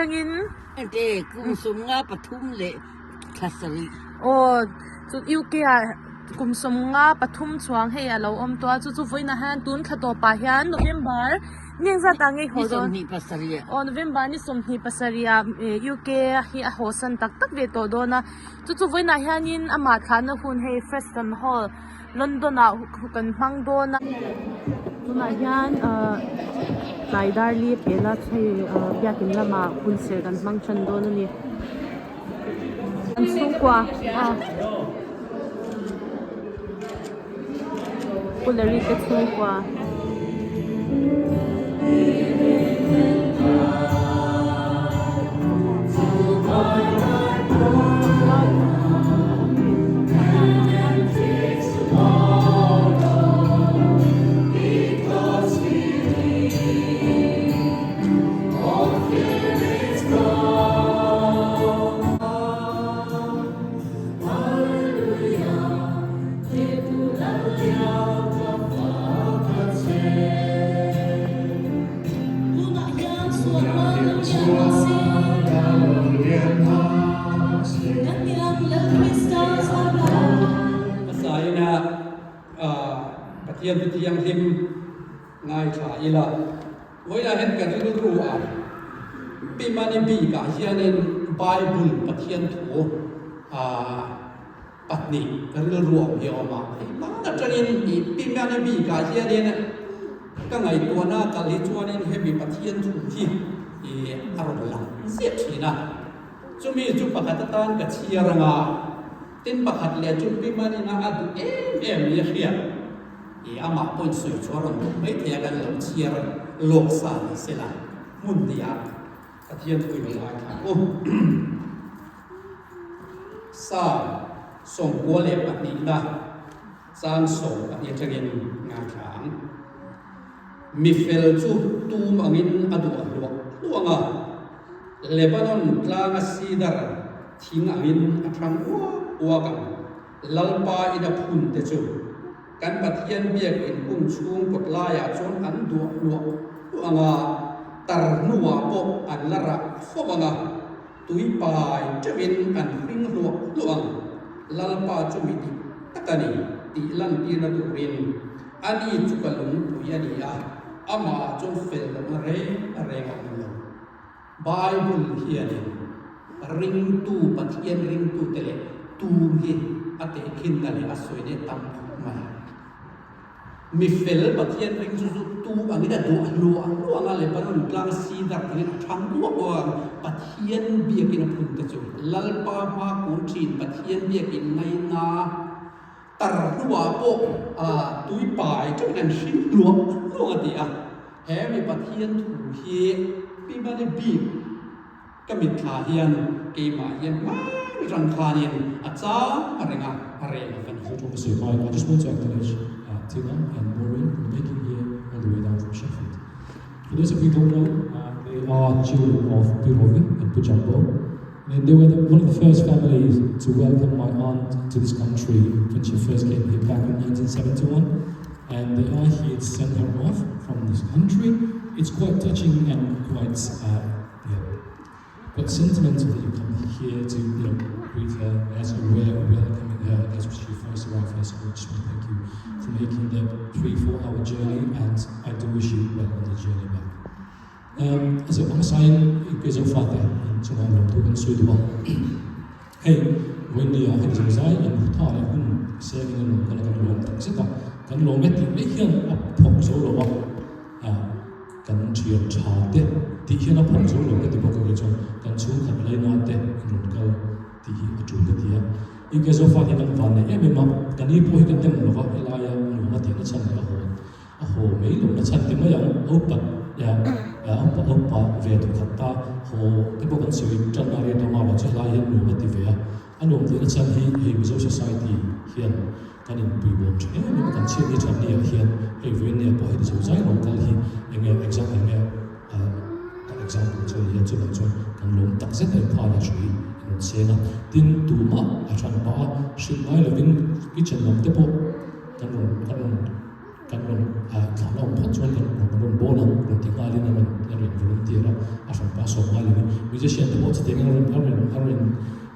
atangin? Ente kum 53 leh thla sarih. Aw chu UK ah kum 53 chuang hei a lo awm tawh a, chu chu vawiinah hian tun thla tawpah hian November ni engzat ah nge i haw dawn? Ni 27. Aw November ni 27 ah UK hi a haw san tak tak ve tawh dawn a, chu chu vawiinah hianin amah thlahna hun hei Freston Hall London ah kan hmang dawn a. Tunah hian ahh tlai dar li a pel a hei ahh biakin lamah hun serh kan hmang tan dawn a ni. An chhungkua ah Pu Larry te chhungkua. Hmasaina Pathian thu thianghlim ngaithla ila. Vawilah hian ka rilru a, Pi Mani bikah hianin Bible Pathian thu pahnih rilru awm hi a awm a. Hei hman atangin i Pi Mani bikah hianin ka ngaihtuahna kal hi chuanin hemi Pathian thu hi i a rawn lang ziah thin a. Chumi chu pakhat atan ka chhiar anga, tin pakhat leh chu Pi Manina a duh em em ni a hriat. I amah pawhin sawi chu a rawn duh mai thei a, kan lo chhiar lawk sa ni se la, hmun nia Pathian pui lo ngai thla u. Psalm 92 na chang 12 atangin ngaithla ang. Mi fel chu tum angin a duah hluah hluang a, Lebanon tlanga sidar thing angin a thang uak uak ang. Lalpa ina phun te chu kan Pathian biak in kung chhung kawt laiah chuan an duah hluah hluah ang a, tar hnuah pawh an la rah fo ang a, tui pai teuhin an hring hluah hluah ang. Lalpa chu mi dik tak a ni tih lantirna turin ani chu ka lungpui a ni a, amah chuan fel lohna reng reng a awm lo. Bible hianin ringtu, Pathian ringtute leh tum hi a tehkhinna leh a sawina hi tam khawp mai. Mi fel Pathian ring chu chu tu angin a duah hluah hluah ang a, Lebanon tlang cedar angin a thang uak uak ang. Pathian biakin a phun te chu Lalpa hma kun thin Pathian biakin ngaina tar hnuah pawh tui pai teuhin an hring hluah hluah a ti a. He mi Pathian thu hi Pi Mani bik ka mitthla hian keimah hian hman atang khanin a chang a reng a, a reh lo a ni. I just want to acknowledge Tina and Maureen for making here all the way down from Sheffield. For those of you who don't know, uh, they are children of Pirovi and Pujambo. And they were the, one of the first families to welcome my aunt to this country when she first came here back in 1971. And they are here to send her off from this country. It's quite touching and quite, uh, yeah, quite sentimental that you come here to you know, greet her as you were welcoming her as she first arrived here. So I just want to thank you for making the 3, 4 hour journey and I do wish you well on the journey back. Um, so ang sain ke zo fate in chunga lom tu kan sui duwa. Hei, vawiin ah heti zawng zai in hutha leh hun sengin a lawm kal a kan lawm tak zet a, kan lawm e tih mai hian a phawk zo lo a, ah kan thian tha te tih hian a phawk zo lo ka ti bawk a kei chuan kan chhungkhat laina te in rawn kal tih hi a tul ka ti a. UK Zofa hi kan van nei em em a, ka ni pawh hi ka dem lo va, helaia nuam a tihna chhan leh a haw A haw mai lo na chhan ti mai ang, upat upa upa ve duh khat ta haw te pawh kan sawi tan a rei tawng a ruah chu helai hian nuam a ti ve a, a nuam tihna chhan hi hei Mizo society hian kan inpui bawm tha em em a, kan chhiat ni that ni ah hian hei vawiin ni ah pawh heti zo zai rawn kal hi enge exam enge example chu a ni a, chuvang chuan kan lawm tak zet a inphal a hrui in rawn seng a, tin tumah a hran pah a, hrilh ngai lovin kitchen lam te pawh kan rawn kan rawn. Kan rawn thlan a awm phawt chuan kan rawn bawl ang rawn ti nghalin a rawn a rawn volunteer a, a hran pah sawm ngai lovin musician te pawh chutiangin a rawn a rawn a rawn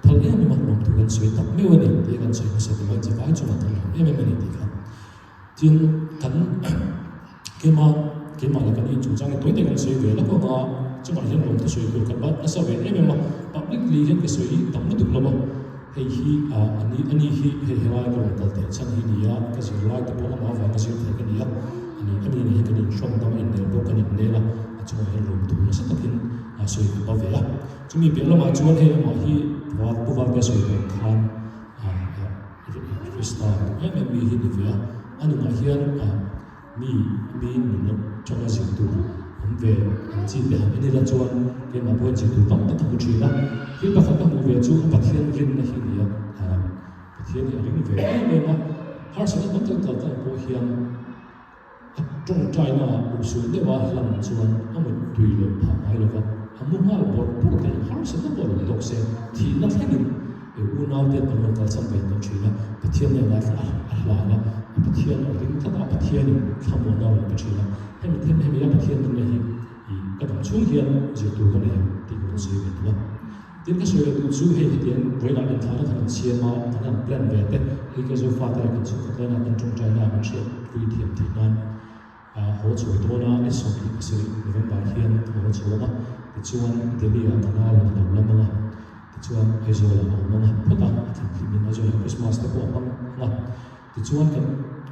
phal em em a, lawmthu kan sawi tak meuh a ni tih kan sawi hmasa tur a, chivai chungah kan lawm em em a ni tih kha. Tin, kan keimah keimah leh kan inchungchang hi tawi te kan sawi ve lawk ang a, chungah hian lawmthu sawi tur kan bat nasa ve em em a, publicly hian ka sawi tam lutuk lo a. Hei hi ah a ni a ni hi hei helai ka rawn kal theih chhan hi ni a, ka zirlai te pawh amah avanga zir theih ka ni a, a ni a ni nen hian kan inhrawm dang a innel bawk kan innel a, a chungah hian lawmthu nasa takin a sawi ka ba ve a. Chumi piah lamah chuan hei amah hi Val Pu Valtea sawi tawh khan ah Krista em em mi hi ni ve a, a nunah hian ah Mi, miin nunna tanga zir tur awm ve ang chi te han en ila chuan keimah pawhin zir tur tam tak ka hmu thin a. Thil pakhat ka hmuh ve chu a Pathian rinna hi ni a, Pathian hi a ring ve em em a. Harsatna tam tak kal tlang pawh hian a tawngtaina ah urhsun deuha hlan chuan a mut tui loh phah ngai lova, a mu nghal bawrh bawrh te harsatna pawh lo tawk se thihna thlengin I unaute an lo kalsan ve tawh thin a, Pathian hnenah a hlan a, a Pathian a ring tlat a, a Pathianin thlamuanna a rawn pe thin a. Hemi them hemi a Pathian rinna hi i ka dam chhung hian zir tur ka nei ang tih ka rawn sawi ve duh a. Tin ka sawi leh duh chu hei hetiang vawiinah inthlahna kan han siam a, kan han plan ve te, hei ka Zofate leh kan chhungkhat laina kan tawngtaina min hriatpui thiam theih nan a haw chho dawn a, ni 27 November hian a haw chho ang a, tichuan Delhi-ah ka nauin a lo lam ang a, tichuan Aizawl-ah a awm ang a, phawt a, a thlen hlimin Aizawl-ah Christmas te pawh a hmang ang a, tichuan kan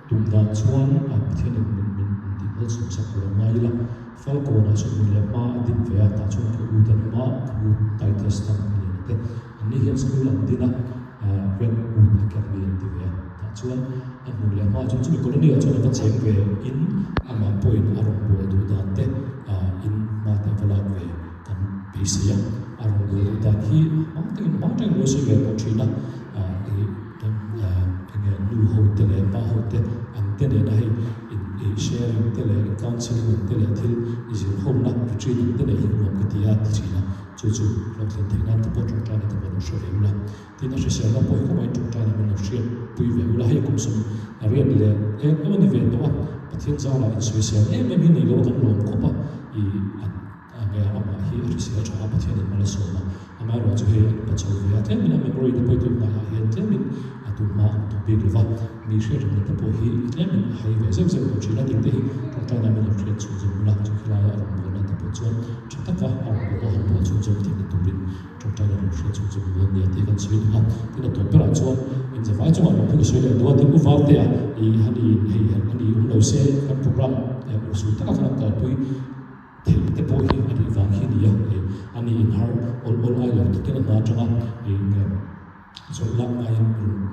tum dan chuan a Pathianin min min min tih malsawm sak tur a ngai ila, Falkawnah chuan hmun leh hma a din ve a, tah chuan ka u te an awm a, ka u Titus tam a lian te, anni hian school an din a, Redwood Academy an ti ve a, tah chuan a hmun leh hma chuan chumi colony ah chuan a va cheng ve in amah pawhin a rawn bual duh dan te in hma te a va lak ve kan beisei a, a rawn bual duh dan hi hmang takin hmang tangin lo sawi ve tawh thin a, enge nu ho te leh pa ho te an te nena hei in sharing te leh in counselling ang te leh thil zir ho na retreat ang te nei hi nuam ka ti a ti thin a. Chu chu hlawhtlin theih nan te pawh tawngtaina te pawh lo hre ve ula, tin a hriselna pawh hi khawmaiin tawngtaina min lo hriat pui ve ula, hei kum sawm a riat leh eng emaw ni ve tawh a, Pathian zarah insawisel em em hi nei lo kan lawm khawp a, i a nge amah hi a hrisel tha a, Pathianin mal a sawm a, amaherawhchu hei an pa chho ve a, tlemin a memory te pawh hi tunhnaiah hian tlemin a tunhma ang tawh bik lova, mi hriat rengna te pawh hi tlemin a hai ve zeuh zeuh tawh thin a, tin te hi tawngtaina min lo hriat chhunzawm ula, chu khilaiah a rawngbawlna te pawh chuan Tha taka a rawn bawk a, han bual chhunzawm theihna turin tawngtaina rawn hriat chhunzawm dawn nia tih kan sawi duh a. Tin, a tawp berah chuan inzavai chungah lawmthu ka sawi leh duh a, tin, U Valtea i han i hei han a ni awm lo se kan program urhsun taka khan an kalpui theih te pawh hi a nih vang hi a ni a, hei a ni inhar awl awl ai lo takin a hma atanga i Zawrh lak aiin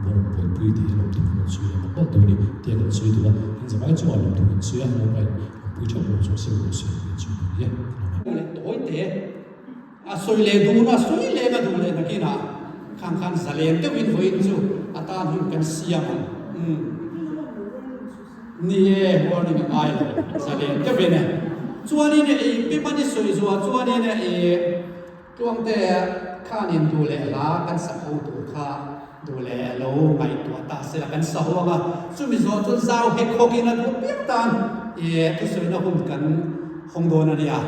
rawn buaipui thei a lawmthu kan rawn sawi leh mawlh mawlh dawn a ni tia kan sawi duh a, in zavai chungah lawmthu kan sawi a, lalpa in awmpui theuh rawh zawh se rawh se tih kan sawi duh a ni e. Ka lawm e. Leh tawi te a sawi leh duh na sawi leng a duh leh nakinah khang khan zalen deuhin vawiin chu a tan hun kan siam ang. Umm. Ni e, warning a ngai lo, zalen deuhin e. Chuanin e i pi man i sawi zuah chuanin e i. Tluangte khanin duh leh hla kan sak ho tur kha duh leh lo ngaihtuah ta sela kan sa ho ang a, chumi zawh chuan zau hek hawkin a duh piang tan i thusawina hun kan hawng dawn a nia.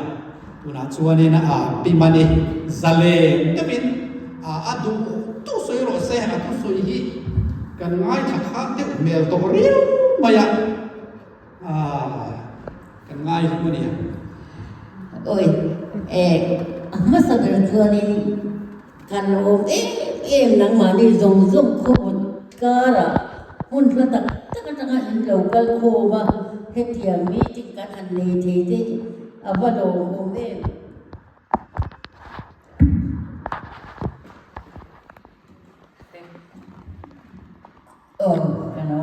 Tunah chuanin a pi mani zalen deuhin a duh duh sawi rawh se, a thusawi hi kan ngaithla khan deuh hmel tawh riau mai a. Kan ngai hlum a nia. Awi, eh, a hmasa ber chuanin kan awm em em nangmahni zawng zawng khawpawt karah hmun hla tak tak atanga in lo kal khawm a, hetiang meeting kan han nei thei te a va lawmawm em. Aw, ka lo.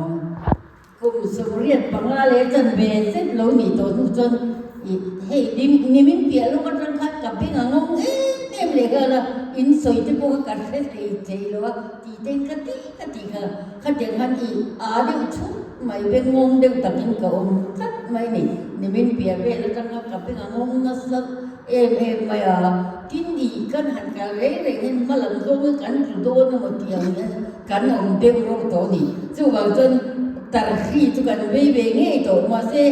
Kum 85 leh chanve zet lo nih tawh hnu chuan i hei lim nimin piah lawk atang khan ka beng a ngawng em em leh nghal a, in sawi te pawh kha ka hre thei thei lo a tih te ka ti ka tih kha khatiang khan i a deuh chhut mai beng ngawng deuh takin ka awm tlat mai ni. Nimin piah vel atang khan ka beng a ngawng nasa em em mai a, tin i kan han kal reng reng hian hma lam zawng hi kan tlu dawn emaw tih ang hian Kan awm deuh rawh tawh a ni. Chuvang chuan Tarhi chu kan vei ve ngei tawh mahse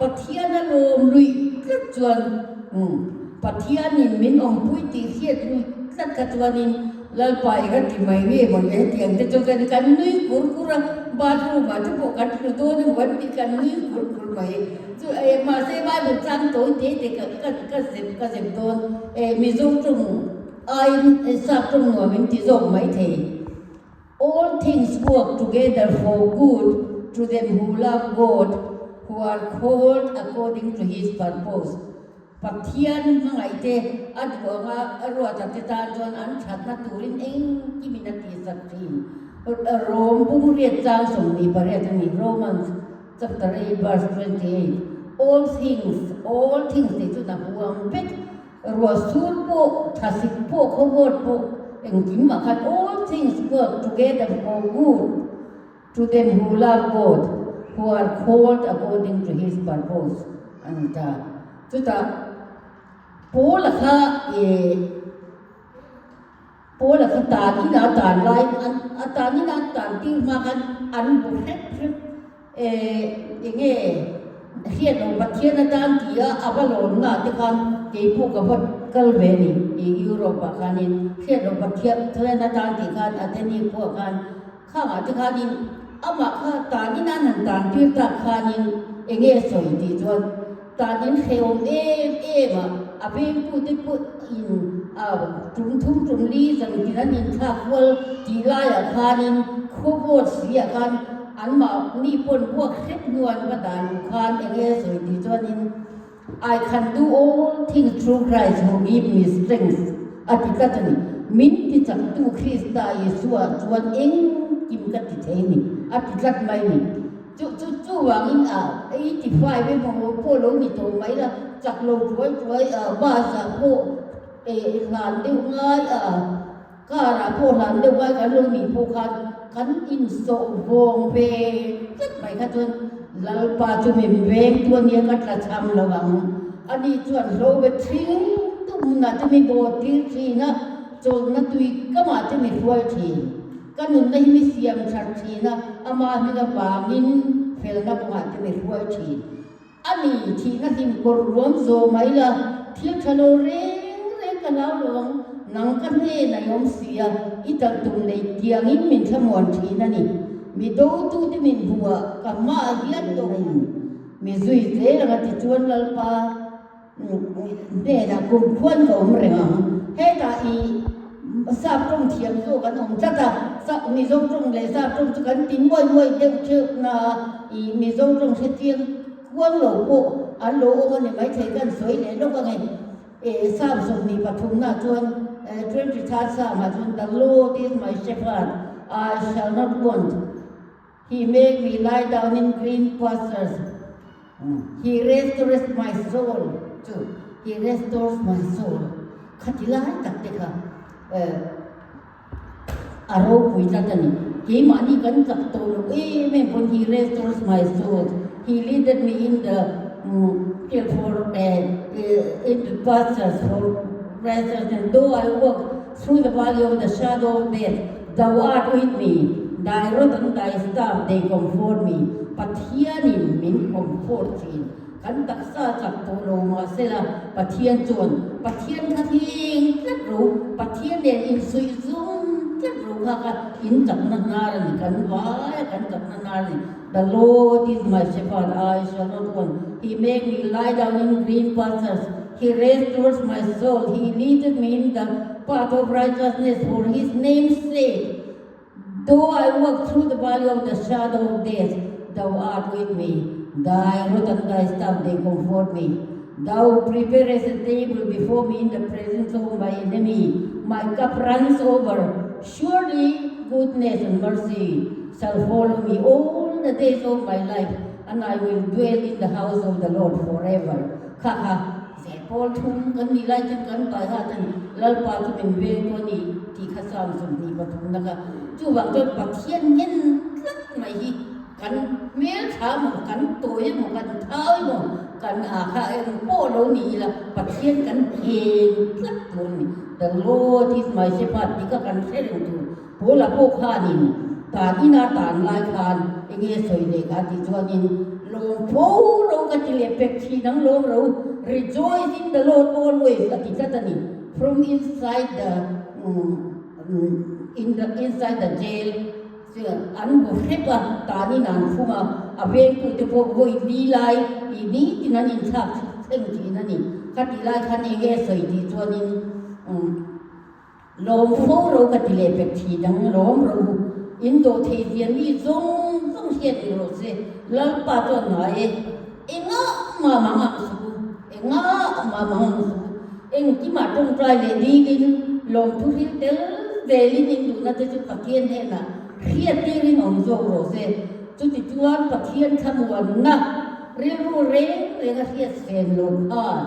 Pathian a lawm luih tlat chuan umm Pathianin min awmpui tih hriat luih tlat kha chuanin Lalpa i ka ti mai nge maw le hetiang te chu kan kan nui kur kur a, bathroom ah te pawh kan tlu dawn emaw kan tih kan nui kur kur mai chu eh mahse Bible chang tawi te te ka ka ka zep ka zep dawn eh Mizo tawng aiin sap tawng nuam in ti zawk mai thei. All things work together for good to them who love God, who are called according to his purpose. Pathian hmangaihte a duh anga a ruata te tan chuan an thatna turin engkimin a tihsak thin. Rom bung riat chang 28 a ni, Romans chapter 8 verse 28. All things, all things tih chu na huam vek. Ruah sur pawh, thlasik pawh, khawvawt pawh, engkim ah khan all things work together for good to them who love God, who are called according to his purpose a ni ta. Chutah Paula kha eh Paula kha tan ina tan lai an a tan ina an tan tir hma khan an bu hrep hrep eh enge hriat lo Pathian atan ti a a va lawnna te khan keipawh ka va kal ve a ni i Europe ah khanin hriat lo Pathian atan tih khan Atheni khua khan khangah te khanin amah kha tan ina an han tan tir tak khanin enge sawi tih chuan Tan in hrehawm em em a, a vengtute pawh in a tum thum tum li zan tin an inthlak kual tih laiah khanin khawvawt si ah khan anmahni pawn buak hrep hnu an va dan luh khan eng nge sawi tih chuanin I can do all things through Christ who give me strength a ti tlat a ni. Min ti chaktu Krista Isua chuan engkim ka ti thei ni a ti tlat mai ni. Chu chu chuvangin a 85 emaw pawh lo ni tawh mai la, chak lo tuai tuai a bus ah pawh eh hlan deuh ngai a, car ah pawh hlan deuh ngai kan lo nih pawh khan kan insawh vawng ve tlat mai kha chuan Lalpa chu min veng tu ania ka tla cham lo ang. Ani chuan hlo ve thing tum hunah te mi bawh tir thin a, chawlhna tui kamah te mi hruai thin. Ka nunna hi mi siam that thin a, ama hming avangin felna kawngah te mi hruai thin. A ni, thihna hlim kawr ruam zawh mai la, thil tha lo reng reng ka hlau lo ang, nang ka hnen a i awm si a, i talh tum nei tiangin min thlamuan thin a ni. Mi dotute min hmuh a, ka hmaah hian tawngin mi zui zel ang a ti chuan Lalpa. Hnenah kum khuan ka awm reng ang. Hetah i sap tawng thiam zawk an awm tlat a, Mizo tawng leh sap tawng chu kan ti muai muai deuh theuh na a, i Mizo tawng hrechiang kuang lo pawh an lo awm a ni maithei kan sawi leh lawk ang e. Psalm 23 ah chuan 23rd Psalm ah chuan The Lord is my shepherd, I shall not want. He make me lie down in green pastures, He restores my soul chu He restores my soul khati lai tak te kha a ropui tlat a ni. Keimahni kan chak tawh loh em em pawn He restores my soul, He leaded me in the for in the pastures for righteousness, though I walk through the valley of the shadow of death, Thou art with me, thy rod and thy staff they comfort me, Pathianin min comfort thin, kan taksa chak tawh lo mahsela Pathian chuan Pathian kha hling tlat ro, Pathian nen insuih zum tlat ro kha kha in chakna hnar a ni, kan vai a kan chakna hnar a ni, The Lord is my shepherd, I shall not want, He make me lie down in green pastures, He restores my soul, He leadeth me in the path of righteousness for His name's sake. Though I walk through the valley of the shadow of death, Thou art with me. Thy rod and thy staff, they comfort me. Thou preparest a table before me in the presence of my enemy. My cup runs over. Surely goodness and mercy shall follow me all the days of my life, and I will dwell in the house of the Lord forever. Kha kha, Zeh pawl thum kan nih lai cun kan pai ha cun Lalpa cu min veng tu a ni ti kha Psalm 23 na kha. Chuvang chuan Pathian ngen tlat mai hi kan hmeltha emaw, kan tawi emaw, kan thau emaw, kan aa kha eng pawh lo ni ila Pathian kan heng tlat tur a ni. The Lord is my shepherd ti kha kan hre reng tur. Paula pawh khanin. Tan ina tan lai khan enge sawi leh kha tih chuanin lawm fo ro ka ti leh pek thin ang lawm ro, Rejoice in the Lord always a ti tlat a ni. From inside the in the inside the jail chu an bu hrep a, tanin an khum a, a vengtute pawh vawi li lai ih nitin an inthlak thleng thin a ni. Khatih lai khan enge sawi tih chuanin Lawm fo ro ka ti leh pek thi dang lawm ro u, in dawh thei zia mi zawng zawng hriat ni rawh se, Lalpa chuan ngai e, engah mah mang ang suh u, engah mah mang ang suh u, engkimah tawngtai leh dilin lawmthu hril tel zelin in duhna te chu Pathian hnenah hriat tirin awm zawk rawh se, chuti chuan Pathian thlamuanna rilru reng renga hriat sen lo khan.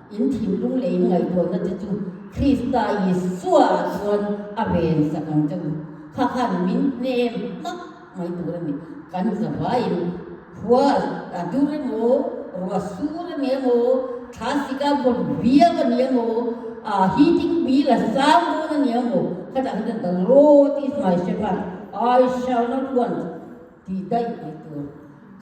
In thinlung leh in ngaihtuahna te chu Krista Isua ah chuan a ven sak ang che u. Kha khan min hnem hmak mai tur a ni. Kan zavaiin khua a dur emaw, ruah sur a ni emaw, thla sika vawt viau a ni emaw, a heating bill a sang dawn a ni emaw, khatah khan The Lord is my shepherd, I shall not want. Tih daih mai tur.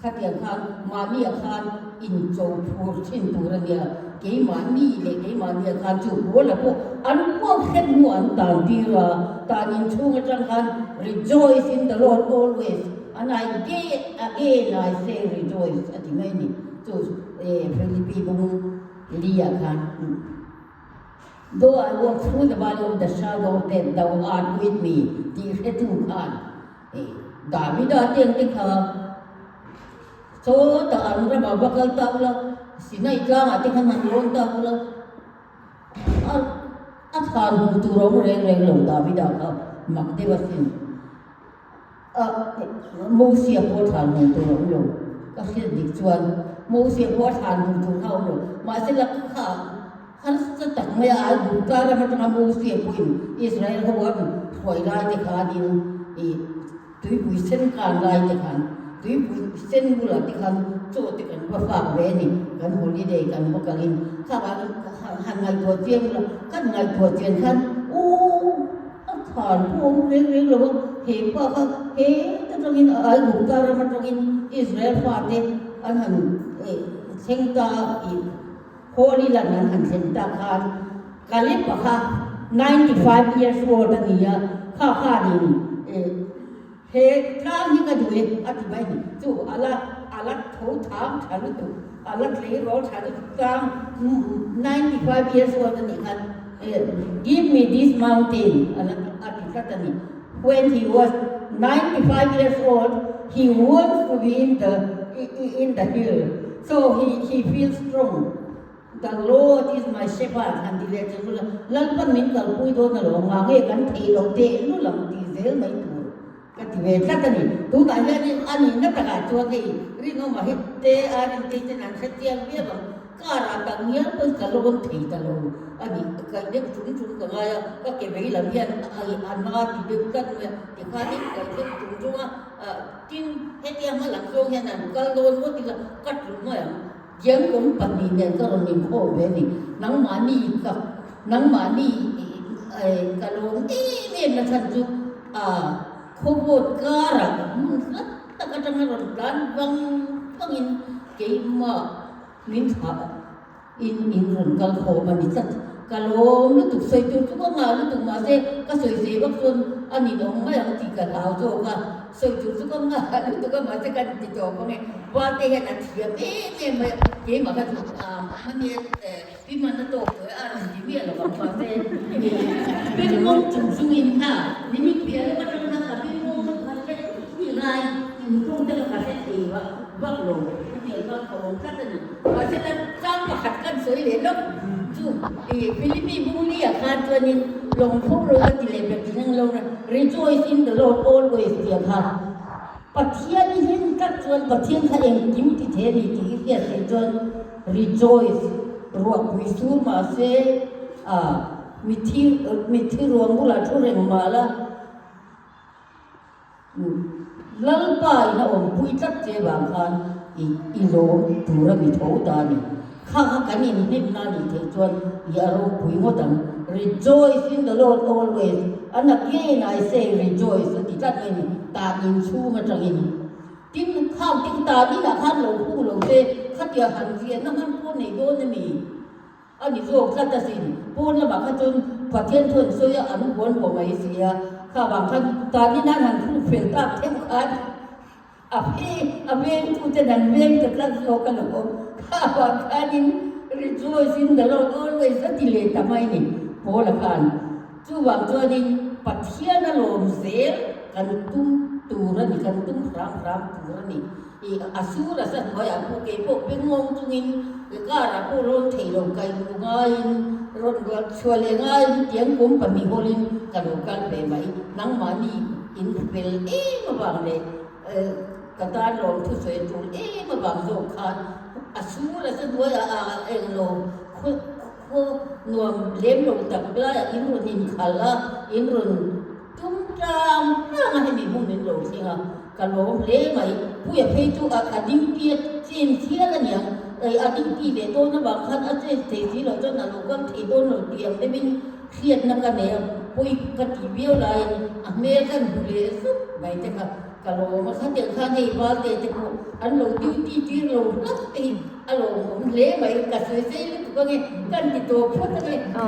Khatiang khan mahniah khan incho phur thin tur a nia. Keimahni leh keimahniah khan chu Paula pawh an puak hrep hnu an tan tir a, tan inchhung atang khan Rejoice in the Lord always and I again I say rejoice a ti mai a ni. Chu Philippi bung Lia khan. Though I walk through the valley of the shadow of death, thou art with me tih hretu khan Davida te ang te kha sawtah an ramah va kal ta ula, Sinai tlangah te khan han lawn ta ula, a thlan hmuh tur a awm reng reng lo Davida kha mak deuh asin. A Mosia pawh thlan hmuh tur a awm lo. Ka hriat dik chuan Mosia pawh a thlan hmuh tur kha a awm lo. Mahse la kha harsa tak mai a Aigupta ram atanga Mosia pawhin Israel ho a rawn hruai lai te khanin ih tuipui sen kan lai te khan tuipui sen bulah te khan chaw te kan va fak ve a ni. Kan holiday kan va kalin kha han ngaihtuah chiang ula kan ngaihtuah chian khan aw. A than pawh awm reng reng lo a, he pa kha he ta tangin a Aigupta ram atangin Israel fate an han thleng ta a tih Holy Land an han thlen ta khan Caleb-a kha 95 years old a ni a, kha khanin he tlang hi ka duh e a ti mai a ni. Chu a la a la tho thang tha lutuk, a la tleirawl tha lutuk tlang 95 years old a nih khan Give me this mountain a la a ti tlat a ni. When he was 95 years old he wants to be in the in the hill so he he feels strong. The Lord is my shepherd han ti leh chu la Lalpan min kalpui dawn alawm nga nge kan theih loh tehlul ang tih zel mai tur Ka ti ve tlat a ni. Tunah hianin a nihna takah chuan hei rinawma hi te a rin te ten an hre chiang viau ang. Car ah tak ngial pawn ka lawn thei ta lo a ni. Ka kaih deuh chung chung ka ngai a, ka ke vei lam hian a na ti deuh tlat mai a. Tikhanin ka kaih deuh chung chung a, tin hetia hma lam zawng hian an kal dawn ngawt ila ka tlu mai ang. Diangkawm pahnih nen ka rawn inkhawm ve a ni. Nangmahni ka nangmahni ka lawm em em na chhan chu a khawvawt karah hmun hlat tak atanga rawn tlan vang vangin keimah min thlah in in rawn kal khawm a ni tlat. Ka lawm lutuk sawi tur chu ka ngah lutuk mahse ka sawi sei vak chuan a ninawm mai ang tih ka hlau zawk a, sawi tur chu ka ngah lutuk a mahse ka ti tawp ang e, Vate hian a thiam em em mai a, keimah kha chu mahni pi hman a tawk tawh e a rawn ti miah lo ang mahse bengmawng chung chungin kha nimin piah lawk atang khan ka bengmawng kha ka hre thei lai inkhawm te kha ka hre thei vak lo hetiang khan ka awm tlat a ni. Mahse la tlang pakhat kan sawi leh lawk chu ih Philippi Bungli-ah khan chuanin lawngpho ro ka ti leh ber thin ang lo na Rejoice in the Lord always tih kha Pathian i hlim tlat chuan Pathian kha engkim ti thei a ni tih i hriat theih chuan Rejoice ruahpui sur mahse ah mithi mithi ruang bulah thu reng mah la. Lalpa in a awmpui tlat che vang khan i lawm tur a mi tho ta a ni. Kha kha kan inhnemna a nih theih chuan i a ropui ngawt ang. Rejoice in the Lord always, and again I say rejoice a ti tlat mai a ni, tan inchhung atangin. Tin, khang ting tan inah khan lo hung lo se, khatia han riahna hman pawh nei dawn a mi? A ni zawk tlat asin. Pawn lamah kha chuan Pathian thu an sawi a, an huan haw mai si a, kha vang khan tan inah han hung fel tak theuh khan A phi a vengtuten an veng ta tlat zawk a lo. Kha vang khanin rejoice in the Lord always a ti leh ta mai ni Paula khan. Chuvang chuanin Pathian a lawm zel kan tum tur a ni, kan tum hram hram tur a ni. I a sur a sa hnuaiah pawh kei pawh bengngawng chungin car ah pawh rawn theih lo kai luh ngaiin rawn rual chhuah leh ngaiin tiang kum pahnih hawlin ka lo kal ve mai. Nangmahni in fel em avang leh ka tan lawm thusawi tur em avang zawk khan a sur a sa hnuai ah a eng lo khaw khaw nuam lem lo tak laiah in rawn inkhalh a, in rawn tum tlang tlang a hemi hmun in lo thleng a, ka lawm hle mai. Puia phei chu a a duty a change hial a niang, a duty leh dawn avang khan a change thei si lo chuan a lo kal thei dawn lo tih ang deuhin Hriatna ka nei a, pawi ka tih viau laiin a hmel kan hmu leh zuk mai te kha ka lawm a, khatiang khan hei Valte te pawh an lo duty tir lo hlauh te hi a lawmawm hle mai, ka sawi sei lutuk ange, kan ti tawp phawt ange. A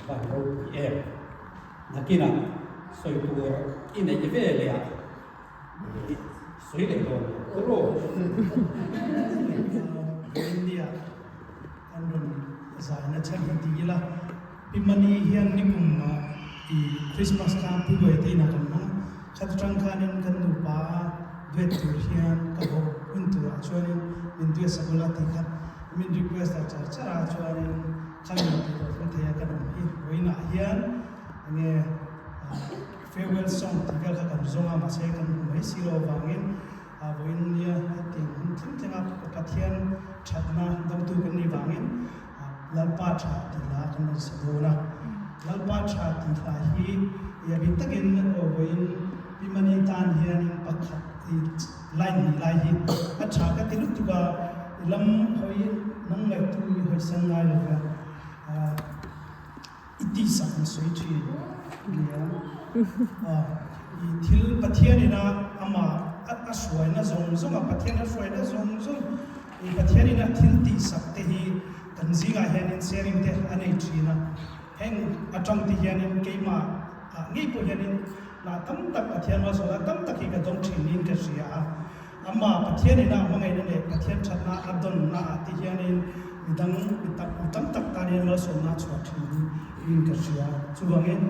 van ropui em. Nakinah sawi tur i neih ve leh a. Sawi leh dawn a ro. India kan rawn zaina chhan hi ti ila, Pi Mani hian nikum i Christmas kha Pu Buaite inah kan hmang a, khat atang khanin kan nupa duet tur hian ka haw hun turah chuanin min duet sak ula tih kha min request a char char a, chuanin khami tih tawh thleng thei a kan awm hi vawiinah hian enge Farewell song tih vel kha kan zawng a, mahse kan hmu mai si lo avangin vawiin nia hetiang hun thleng thleng a Pathian thatna dotu kan nih vangin Lalpa tha tih hla kan rawn sa dawn a. Lalpa tha tih hla hi i a bik takin vawiin Pi Mani tan hianin pakhat i line hnih lai hi a tha ka ti lutuk a, i lam hawi nang ngaihtu i hawisan ngai lo va. I tihsak an sawi thin nia. I thil Pathian ina amah a hruaina zawng zawng a, Pathian a hruaina zawng zawng i Pathian ina thil tihsak te hi kan zingah hianin sharing te a nei thin a. Heng atang te hianin keimah ah ngei pawh hianin lah tam tak Pathian malsawmna tam tak hi ka dawng thin niin ka hria a. Amah Pathian ina hmangaihna leh Pathian thatna a dawnna ah te hianin midang mi tak mi tam tak tan hian malsawmna a chhuah thin hi in ka hria. Chuvangin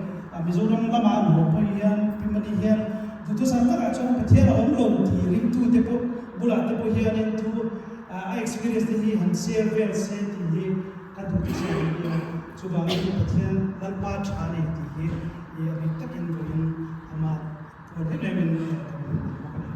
Mizoram lama an haw pawh hian Pi Mani hian duhthusam takah chuan Pathian a awm lo tih ringtu te pawh bulah te pawh hianin thu a experience te hi han share vel se tih hi ka duhthusam a nia. Chuvangin Pathian Lalpa tha a ni tih hi a bik takin vawiin amah Puan em em in kan hmu bawk a ni.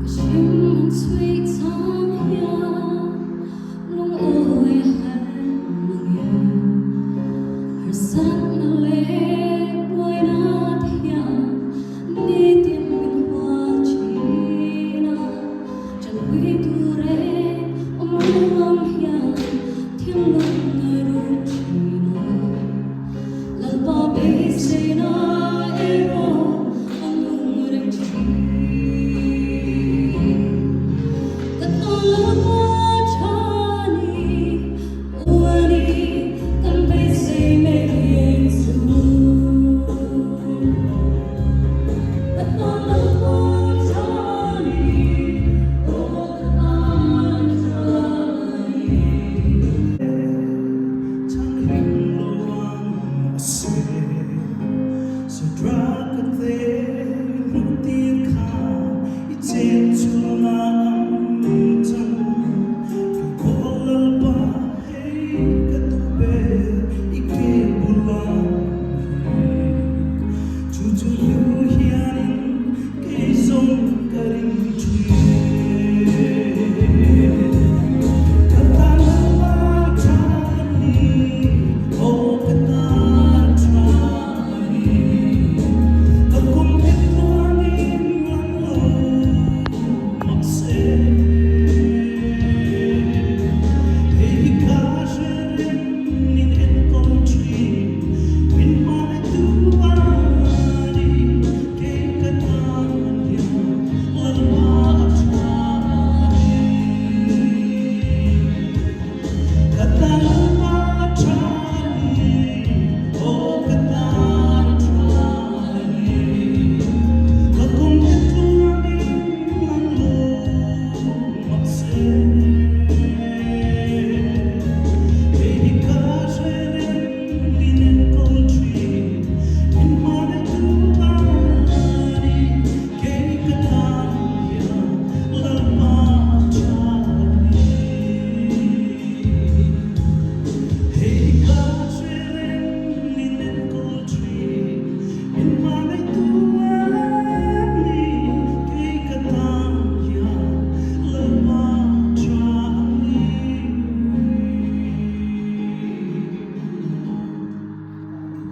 Ka hring an chhui chang hian lung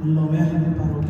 Kan lawm e, pa ropui.